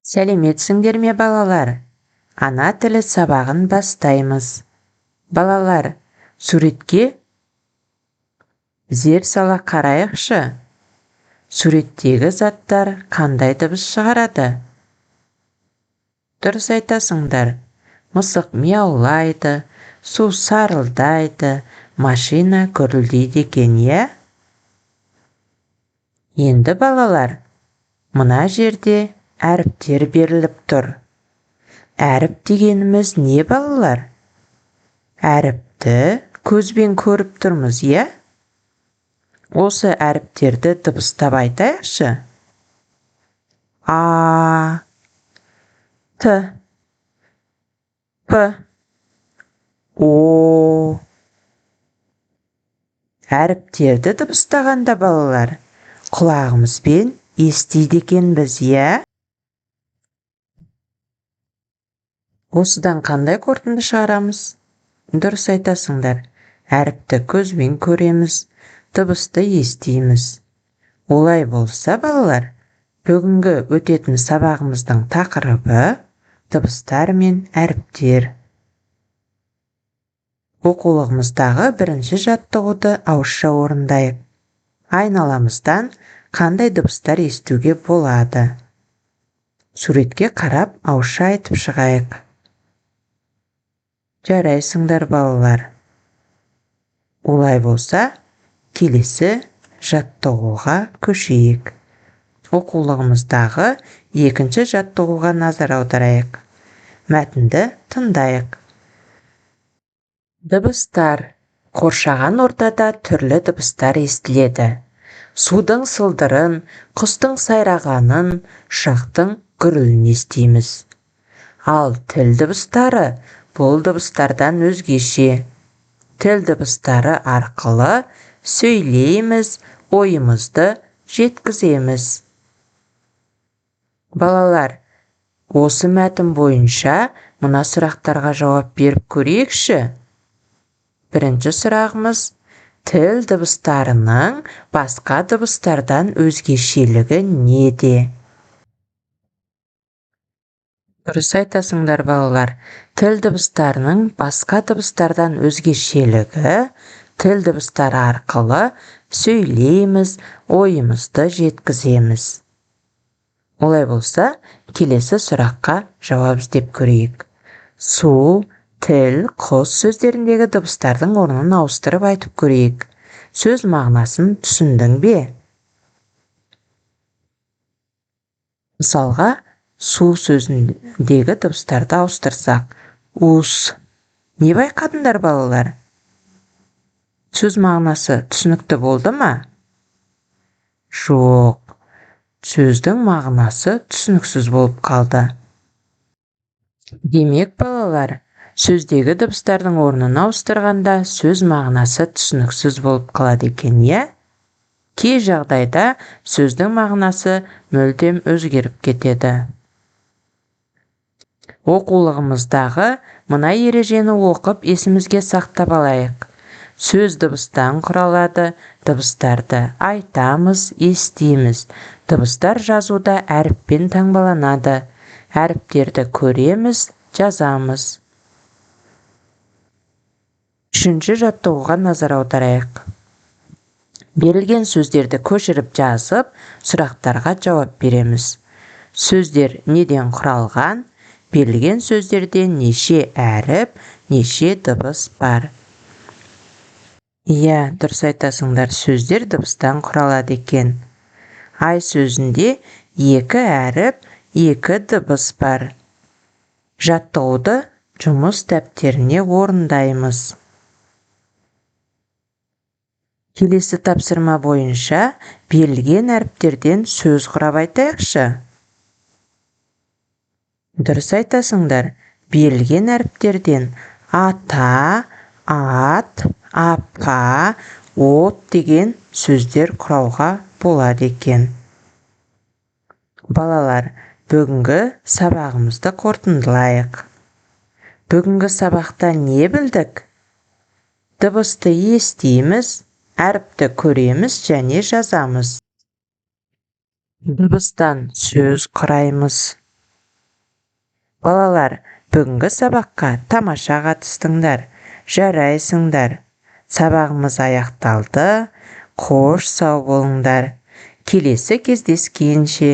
Сәлеметсіңдер ме, балалар? Ана тілі сабағын бастаймыз. Балалар, суретке зер сала қарайықшы. Суреттегі заттар қандай дыбыс шығарады? Дұрыс айтасыңдар. Мысық мияулайды, су сарылдайды, машина гүрілдейді екен, иә? Енді, балалар, мына жерде әріптер беріліп тұр. Әріп дегеніміз не, балалар? Әріпті көзбен көріп тұрмыз, иә? Осы әріптерді дыбыстап айтайықшы. А, Т, П, О. Әріптерді дыбыстағанда, балалар, құлағымызбен естиді екенбіз, иә? Осыдан қандай қорытынды шығарамыз? Дұрыс айтасыңдар. Әріпті көзбен көреміз, дыбысты естиміз. Олай болса, балалар, бүгінгі өтетін сабағымыздың тақырыбы дыбыстар мен әріптер. Оқулығымыздағы бірінші жаттығуды ауызша орындайық. Айналамыздан қандай дыбыстар естуге болады? Суретке қарап ауызша айтып шығайық. Жарайсыңдар, балалар. Олай болса, келесі жаттығуға көшейік. Оқулығымыздағы екінші жаттығуға назар аударайық. Мәтінді тыңдайық. Дыбыстар. Қоршаған ортада түрлі дыбыстар естіледі. Судың сылдырын, құстың сайрағанын, ұшақтың гүрілін естиміз. Ал тіл дыбыстары бұл дыбыстардан өзгеше. Тіл дыбыстары арқылы сөйлейміз, ойымызды жеткіземіз. Балалар, осы мәтін бойынша мына сұрақтарға жауап беріп көрейікші. Бірінші сұрағымыз: тіл дыбыстарының басқа дыбыстардан өзгешелігі неде? Дұрыс айтасыңдар, балалар. Тіл дыбыстарының басқа дыбыстардан өзгешелігі: тіл дыбыстары арқылы сөйлейміз, ойымызды жеткіземіз. Олай болса, келесі сұраққа жауап іздеп көрейік. Су, тіл, құс сөздеріндегі дыбыстардың орнын ауыстырып айтып көрейік. Сөз мағынасын түсіндің бе? Мысалға, су сөзіндегі дыбыстарды ауыстырсақ, ус. Не байқадыңдар, балалар? Сөз мағынасы түсінікті болды ма? Жоқ. Сөздің мағынасы түсініксіз болып қалды. Демек, балалар, сөздегі дыбыстардың орнын ауыстырғанда сөз мағынасы түсініксіз болып қалады екен, иә? Кей жағдайда сөздің мағынасы мүлдем өзгеріп кетеді. Оқулығымыздағы мына ережені оқып есімізге сақтап алайық. Сөз дыбыстан құралады, дыбыстарды айтамыз, естиміз. Дыбыстар жазуда әріппен таңбаланады. Әріптерді көреміз, жазамыз. Үшінші жаттығуға назар аударайық. Берілген сөздерді көшіріп жазып, сұрақтарға жауап береміз. Сөздер неден құралған? Берілген сөздерде неше әріп, неше дыбыс бар? Иә, дұрыс айтасыңдар, сөздер дыбыстан құралады екен. Ай сөзінде екі әріп, екі дыбыс бар. Жаттығуды жұмыс дәптеріне орындаймыз. Келесі тапсырма бойынша берілген әріптерден сөз құрап айтайықшы. Дұрыс айтасыңдар, берілген әріптерден ата, ат, апа, от деген сөздер құрауға болады екен. Балалар, бүгінгі сабағымызды қорытындылайық. Бүгінгі сабақта не білдік? Дыбысты естиміз, әріпті көреміз және жазамыз. Дыбыстан сөз құраймыз. Балалар, бүгінгі сабаққа тамаша қатыстыңдар, жарайсыңдар. Сабағымыз аяқталды. Қош, сау болыңдар, келесі кездескенше.